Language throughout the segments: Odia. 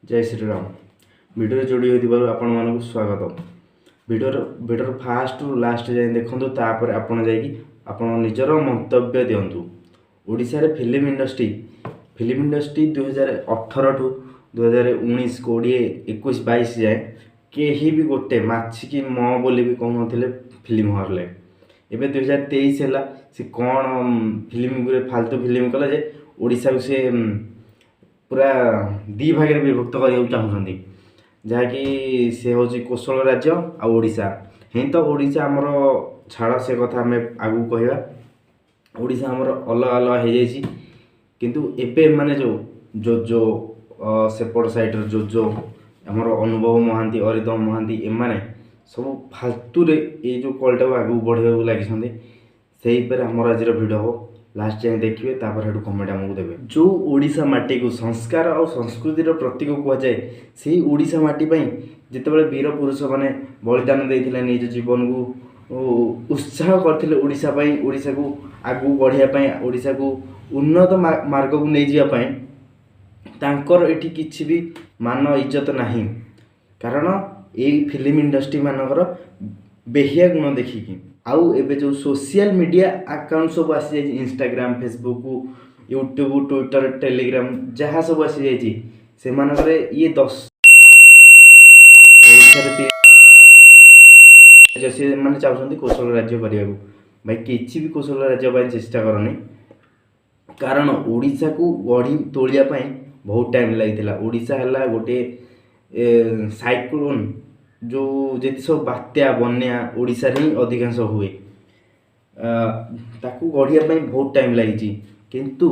ଜୟ ଶ୍ରୀରାମ। ଭିଡ଼ିଓରେ ଯୋଡ଼ି ହୋଇଥିବାରୁ ଆପଣମାନଙ୍କୁ ସ୍ୱାଗତ। ଭିଡ଼ିଓର ଫାଷ୍ଟରୁ ଲାଷ୍ଟ ଯାଏଁ ଦେଖନ୍ତୁ, ତାପରେ ଆପଣ ଯାଇକି ଆପଣ ନିଜର ମନ୍ତବ୍ୟ ଦିଅନ୍ତୁ। ଓଡ଼ିଶାରେ ଫିଲ୍ମ ଇଣ୍ଡଷ୍ଟ୍ରି 2018ଠୁ 2019, 20, 21, 22 ଯାଏଁ କେହି ବି ଗୋଟେ ମାଛିକି ମ ବୋଲି ବି କହୁନଥିଲେ ଫିଲ୍ମ ହଲ୍ରେ। ଏବେ 2023 ହେଲା, ସେ କ'ଣ ଫିଲ୍ମ ଗୁରେ ଫାଲତୁ ଫିଲ୍ମ କଲା ଯେ ଓଡ଼ିଶାକୁ ସେ ପୁରା ଦୁଇ ଭାଗରେ ବିଭକ୍ତ କରିବାକୁ ଚାହୁଁଛନ୍ତି, ଯାହାକି ସେ ହେଉଛି କୋଶଳ ରାଜ୍ୟ ଆଉ ଓଡ଼ିଶା ହିଁ ତ। ଓଡ଼ିଶା ଆମର, ଛାଡ଼ ସେ କଥା, ଆମେ ଆଗକୁ କହିବା। ଓଡ଼ିଶା ଆମର ଅଲଗା ଅଲଗା ହେଇଯାଇଛି। କିନ୍ତୁ ଏବେ ଏମାନେ ଯେଉଁ ଜୋଜୋ, ସେପଟ ସାଇଡ଼ର ଜୋଜୋ, ଆମର ଅନୁଭବ ମହାନ୍ତି, ଅରିନ୍ଦମ ମହାନ୍ତି, ଏମାନେ ସବୁ ଫାଲତୁରେ ଏଇ ଯେଉଁ କଳିଟାକୁ ଆଗକୁ ବଢ଼େଇବାକୁ ଲାଗିଛନ୍ତି। ସେଇ ଉପରେ ଆମର ଆଜିର ଭିଡ଼ିଓ ହେବ। ଲାଷ୍ଟ ଯାଏଁ ଦେଖିବେ, ତାପରେ ସେଠୁ କମେଣ୍ଟ ଆମକୁ ଦେବେ। ଯେଉଁ ଓଡ଼ିଶା ମାଟିକୁ ସଂସ୍କାର ଆଉ ସଂସ୍କୃତିର ପ୍ରତୀକ କୁହାଯାଏ, ସେଇ ଓଡ଼ିଶା ମାଟି ପାଇଁ ଯେତେବେଳେ ବୀର ପୁରୁଷମାନେ ବଳିଦାନ ଦେଇଥିଲେ, ନିଜ ଜୀବନକୁ ଉତ୍ସାହ କରିଥିଲେ ଓଡ଼ିଶା ପାଇଁ, ଓଡ଼ିଶାକୁ ଆଗକୁ ବଢ଼ିବା ପାଇଁ, ଓଡ଼ିଶାକୁ ଉନ୍ନତ ମାର୍ଗକୁ ନେଇଯିବା ପାଇଁ, ତାଙ୍କର ଏଠି କିଛି ବି ମାନ ଇଜ୍ଜତ ନାହିଁ। କାରଣ ଏଇ ଫିଲ୍ମ ଇଣ୍ଡଷ୍ଟ୍ରି ମାନଙ୍କର ବେହିଆ ଗୁଣ ଦେଖିକି। ଆଉ ଏବେ ଯେଉଁ ସୋସିଆଲ ମିଡ଼ିଆ ଆକାଉଣ୍ଟ ସବୁ ଆସିଯାଇଛି, Instagram, Facebook, YouTube, Twitter, Telegram, ଯାହା ସବୁ ଆସିଯାଇଛି, ସେମାନଙ୍କରେ ଇଏ 10 ଓଡ଼ିଶାରେ ସେମାନେ ଚାହୁଁଛନ୍ତି କୋଶଳ ରାଜ୍ୟ କରିବାକୁ। ଭାଇ, କିଛି ବି କୋଶଳ ରାଜ୍ୟ ପାଇଁ ଚେଷ୍ଟା କରନି। କାରଣ ଓଡ଼ିଶାକୁ ଗଢ଼ି ତୋଳିବା ପାଇଁ ବହୁତ ଟାଇମ୍ ଲାଗିଥିଲା। ଓଡ଼ିଶା ହେଲା ଗୋଟିଏ ସାଇକ୍ଲୋନ୍, ଯେଉଁ ଯେତେ ସବୁ ବାତ୍ୟା ବନ୍ୟା ଓଡ଼ିଶାରେ ହିଁ ଅଧିକାଂଶ ହୁଏ। ତାକୁ ଗଢ଼ିବା ପାଇଁ ବହୁତ ଟାଇମ୍ ଲାଗିଛି। କିନ୍ତୁ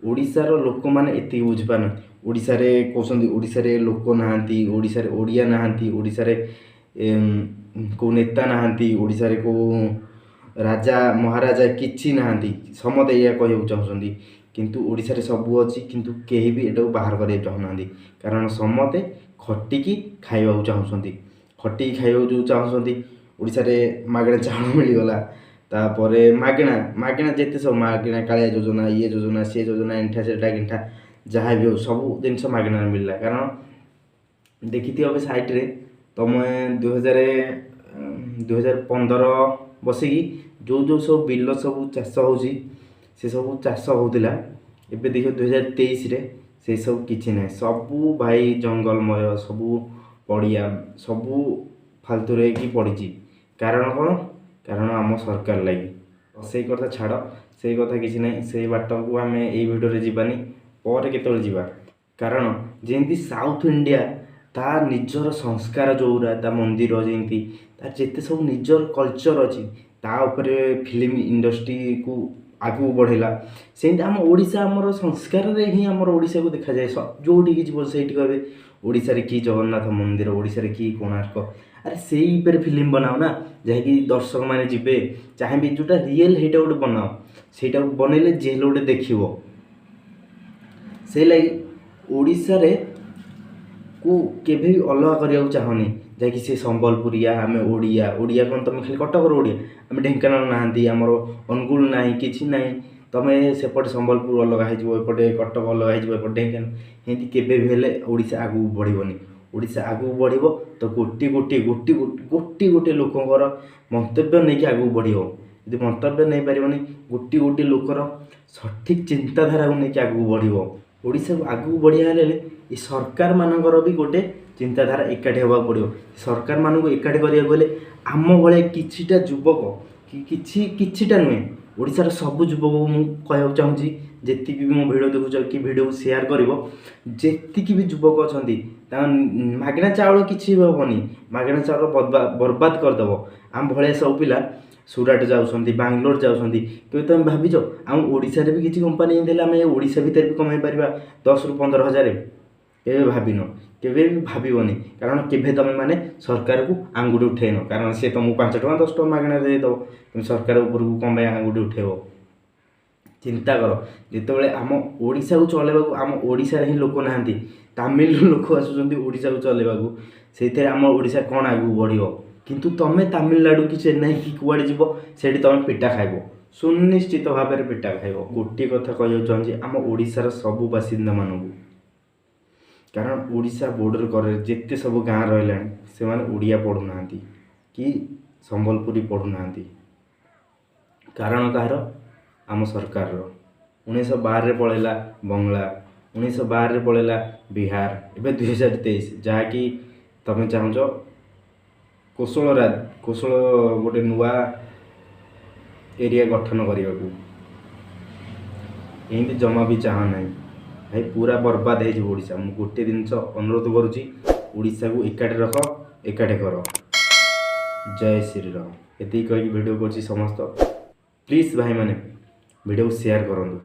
ଓଡ଼ିଶାର ଲୋକମାନେ ଏତିକି ବୁଝିପାରୁନାହାନ୍ତି। ଓଡ଼ିଶାରେ କହୁଛନ୍ତି ଓଡ଼ିଶାରେ ଲୋକ ନାହାନ୍ତି, ଓଡ଼ିଶାରେ ଓଡ଼ିଆ ନାହାନ୍ତି, ଓଡ଼ିଶାରେ କେଉଁ ନେତା ନାହାନ୍ତି, ଓଡ଼ିଶାରେ କେଉଁ ରାଜା ମହାରାଜା କିଛି ନାହାନ୍ତି। ସମସ୍ତେ ଏଇଆ କହିବାକୁ ଚାହୁଁଛନ୍ତି। କିନ୍ତୁ ଓଡ଼ିଶାରେ ସବୁ ଅଛି, କିନ୍ତୁ କେହି ବି ଏଟାକୁ ବାହାର କରିବାକୁ ଚାହୁଁନାହାନ୍ତି। କାରଣ ସମସ୍ତେ ଖଟିକି ଖାଇବାକୁ ଚାହୁଁଛନ୍ତି। ଖଟିକି ଖାଇବାକୁ ଯେଉଁ ଚାହୁଁଛନ୍ତି, ଓଡ଼ିଶାରେ ମାଗଣା ଚାଉଳ ମିଳିଗଲା, ତାପରେ ମାଗଣା ମାଗଣା ଯେତେ ସବୁ ମାଗଣା, କାଳିଆ ଯୋଜନା, ଇଏ ଯୋଜନା, ସିଏ ଯୋଜନା, ଏଣ୍ଠା ସେଟା ଗେଣ୍ଠା, ଯାହା ବି ହଉ, ସବୁ ଜିନିଷ ମାଗଣାରେ ମିଳିଲା। କାରଣ ଦେଖିଥିବ ଏବେ ସାଇଟ୍ରେ ତମେ 2015 ବସିକି ଯେଉଁ ଯେଉଁ ସବୁ ବିଲ ସବୁ ଚାଷ ହେଉଛି, ସେ ସବୁ ଚାଷ ହେଉଥିଲା। ଏବେ ଦେଖିବ 2023ରେ ସେସବୁ କିଛି ନାହିଁ। ସବୁ ଭାଇ ଜଙ୍ଗଲମୟ, ସବୁ ପଡ଼ିଆ, ସବୁ ଫାଲତୁରେ ହେଇକି ପଡ଼ିଛି। କାରଣ କ'ଣ? କାରଣ ଆମ ସରକାର ଲାଗି। ସେଇ କଥା ଛାଡ଼, ସେଇ କଥା କିଛି ନାହିଁ। ସେଇ ବାଟକୁ ଆମେ ଏଇ ଭିଡ଼ିଓରେ ଯିବାନି, ପରେ କେତେବେଳେ ଯିବା। କାରଣ ଯେମିତି ସାଉଥ ଇଣ୍ଡିଆ ତା ନିଜର ସଂସ୍କାର ଯେଉଁଗୁରା, ତା ମନ୍ଦିର ଯେମିତି, ତାର ଯେତେ ସବୁ ନିଜର କଲଚର୍ ଅଛି, ତା ଉପରେ ଫିଲ୍ମ ଇଣ୍ଡଷ୍ଟ୍ରିକୁ ଆଗକୁ ବଢ଼େଇଲା, ସେମିତି ଆମ ଓଡ଼ିଶା ଆମର ସଂସ୍କାରରେ ହିଁ ଆମର ଓଡ଼ିଶାକୁ ଦେଖାଯାଏ। ଯେଉଁଠିକି ଯିବ ସେଇଠି କହିବେ ଓଡ଼ିଶାରେ କି ଜଗନ୍ନାଥ ମନ୍ଦିର, ଓଡ଼ିଶାରେ କି କୋଣାର୍କ। ଆରେ ସେଇ ଉପରେ ଫିଲ୍ମ ବନାଅ ନା, ଯାହାକି ଦର୍ଶକମାନେ ଯିବେ, ଚାହିଁବେ। ଯେଉଁଟା ରିଏଲ୍ ସେଇଟା ଗୋଟେ ବନାଅ। ସେଇଟାକୁ ବନେଇଲେ ଯିଏ ହେଲେ ଗୋଟେ ଦେଖିବ। ସେଇ ଲାଗି ଓଡ଼ିଶାରେ କୁ କେବେ ବି ଅଲଗା କରିବାକୁ ଚାହୁଁନି। ଯାହାକି ସେ ସମ୍ବଲପୁରିଆ, ଆମେ ଓଡ଼ିଆ। ଓଡ଼ିଆ କ'ଣ ତମେ ଖାଲି କଟକର ଓଡ଼ିଆ? ଆମେ ଢେଙ୍କାନାଳ ନାହାନ୍ତି, ଆମର ଅନୁଗୁଳ ନାହିଁ, କିଛି ନାହିଁ। ତମେ ସେପଟେ ସମ୍ବଲପୁର ଅଲଗା ହେଇଯିବ, ଏପଟେ କଟକ ଅଲଗା ହେଇଯିବ, ଏପଟେ ଢେଙ୍କାନାଳ, ଏମିତି କେବେ ବି ହେଲେ ଓଡ଼ିଶା ଆଗକୁ ବଢ଼ିବନି। ଓଡ଼ିଶା ଆଗକୁ ବଢ଼ିବ ତ ଗୋଟିଏ ଗୋଟିଏ ଗୋଟିଏ ଗୋଟିଏ ଗୋଟିଏ ଲୋକଙ୍କର ମନ୍ତବ୍ୟ ନେଇକି ଆଗକୁ ବଢ଼ିବ। ଯଦି ମନ୍ତବ୍ୟ ନେଇପାରିବନି, ଗୋଟିଏ ଗୋଟିଏ ଲୋକର ସଠିକ୍ ଚିନ୍ତାଧାରାକୁ ନେଇକି ଆଗକୁ ବଢ଼ିବ। ଓଡ଼ିଶାକୁ ଆଗକୁ ବଢ଼ିବା ହେଲେ ଏ ସରକାରମାନଙ୍କର ବି ଗୋଟେ ଚିନ୍ତାଧାରା ଏକାଠି ହେବାକୁ ପଡ଼ିବ। ସରକାରମାନଙ୍କୁ ଏକାଠି କରିବାକୁ ହେଲେ ଆମ ଭଳିଆ କିଛିଟା ଯୁବକ କି କିଛି କିଛିଟା ନୁହେଁ, ଓଡ଼ିଶାର ସବୁ ଯୁବକକୁ ମୁଁ କହିବାକୁ ଚାହୁଁଛି, ଯେତିକି ବି ମୋ ଭିଡ଼ିଓ ଦେଖୁଛ କି ଭିଡ଼ିଓକୁ ସେୟାର କରିବ, ଯେତିକି ବି ଯୁବକ ଅଛନ୍ତି, ତାଙ୍କ ମାଗଣା ଚାଉଳ କିଛି ବି ହେବନି। ମାଗଣା ଚାଉଳ ବର୍ବାଦ କରିଦେବ। ଆମ ଭଳିଆ ସବୁ ପିଲା ସୁରାଟ ଯାଉଛନ୍ତି, ବାଙ୍ଗଲୋର ଯାଉଛନ୍ତି। କେବେ ତମେ ଭାବିଛ, ଆମ ଓଡ଼ିଶାରେ ବି କିଛି କମ୍ପାନୀ ଦେଲେ ଆମେ ଓଡ଼ିଶା ଭିତରେ ବି କମାଇ ପାରିବା 10ରୁ 15 ହଜାର? କେବେ ଭାବିନ, କେବେ ବି ଭାବିବନି। କାରଣ କେବେ ତମେ ମାନେ ସରକାରକୁ ଆଙ୍ଗୁଠି ଉଠେଇନ। କାରଣ ସେ ତମକୁ 5 ଟଙ୍କା 10 ଟଙ୍କା ମାଗଣାରେ ଦେଇଦେବ, ତୁମେ ସରକାର ଉପରକୁ କ'ଣ ପାଇଁ ଆଙ୍ଗୁଠି ଉଠେଇବ? ଚିନ୍ତା କର, ଯେତେବେଳେ ଆମ ଓଡ଼ିଶାକୁ ଚଲେଇବାକୁ ଆମ ଓଡ଼ିଶାରେ ହିଁ ଲୋକ ନାହାନ୍ତି, ତାମିଲରୁ ଲୋକ ଆସୁଛନ୍ତି ଓଡ଼ିଶାକୁ ଚଲେଇବାକୁ, ସେଇଥିରେ ଆମ ଓଡ଼ିଶା କ'ଣ ଆଗକୁ ବଢ଼ିବ? କିନ୍ତୁ ତମେ ତାମିଲନାଡ଼ୁ କି ଚେନ୍ନାଇ କି କୁଆଡ଼େ ଯିବ, ସେଇଠି ତମେ ପିଟା ଖାଇବ, ସୁନିଶ୍ଚିତ ଭାବରେ ପିଟା ଖାଇବ। ଗୋଟିଏ କଥା କହିବାକୁ ଚାହୁଁଛି ଆମ ଓଡ଼ିଶାର ସବୁ ବାସିନ୍ଦାମାନଙ୍କୁ, କାରଣ ଓଡ଼ିଶା ବର୍ଡ଼ର କରରେ ଯେତେ ସବୁ ଗାଁ ରହିଲାଣି, ସେମାନେ ଓଡ଼ିଆ ପଢ଼ୁନାହାନ୍ତି କି ସମ୍ବଲପୁରୀ ପଢ଼ୁନାହାନ୍ତି। କାରଣ କାହାର? ଆମ ସରକାରର। 1912ରେ ପଳେଇଲା ବଙ୍ଗଳା, 1912ରେ ପଳେଇଲା ବିହାର, ଏବେ 2023, ଯାହାକି ତମେ ଚାହୁଁଛ କୋଶଳ, କୋଶଳ ଗୋଟେ ନୂଆ ଏରିଆ ଗଠନ କରିବାକୁ। ଏମିତି ଜମା ବି ଚାହଁ ନାହିଁ ଭାଇ, ପୁରା ବର୍ବାଦ ହେଇଯିବ ଓଡ଼ିଶା। ମୁଁ ଗୋଟେ ଜିନିଷ ଅନୁରୋଧ କରୁଛି, ଓଡ଼ିଶାକୁ ଏକାଠି ରଖ, ଏକାଠି କର। ଜୟ ଶ୍ରୀରାମ। ଏତିକି କହିକି ଭିଡ଼ିଓ କରୁଛି ସମସ୍ତ। ପ୍ଲିଜ୍ ଭାଇମାନେ, ଭିଡ଼ିଓକୁ ସେୟାର କରନ୍ତୁ।